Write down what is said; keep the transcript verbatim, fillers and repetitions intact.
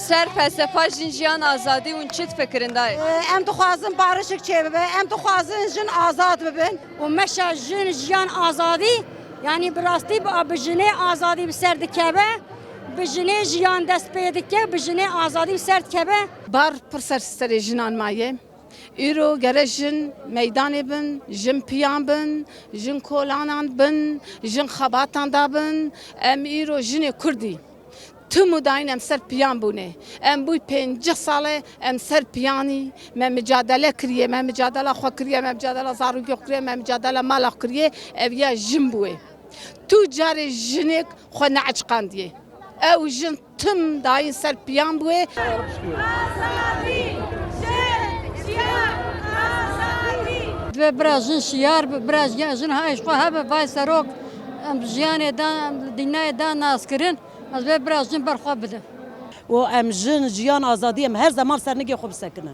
Ser felsefa jin, jiyan, azadî hûn çi difikirin dayê? Em dixwazin barişik çêbibe, em dixwazin jin azad bibin. Û meşa jin, jiyan, azadî, yanî bi rastî bi, bi jinê azadî bi ser dikeve, bi jinê jiyan dest pê dike, bi jinê azadî bi ser dikeve. Bar pir ser serê jinan maye. Îro gere jin meydanê bin, jin piyan bin, jin kolanan bin, jin xebatan da bin. Em îro jinê Kurdî tim û dayîn em ser piyan bûne. Em bûy pêncî sal e em ser piyanî. Me micadele kiriye, me micadela xwe kiriye, me micadela zarokê xwe kiriye, me micadela mala xwe kiriye. Ev ya jin bûye. Tu carê jinek xwe neeçiqandiye. Ew jin tim dayîn ser piyan bûye. Azadî! Jin! Jiyan! Azadî! Divê bira jin şiyar bi, bira jin, jin ha ji xwe hebe, vay serok, em jiyanê dan, em dinyayê dan naskirin, ez vê bira jin ber xwe bidim. Û em jin, jiyan, azadî, em her zeman ser nigê xwe bisekinin.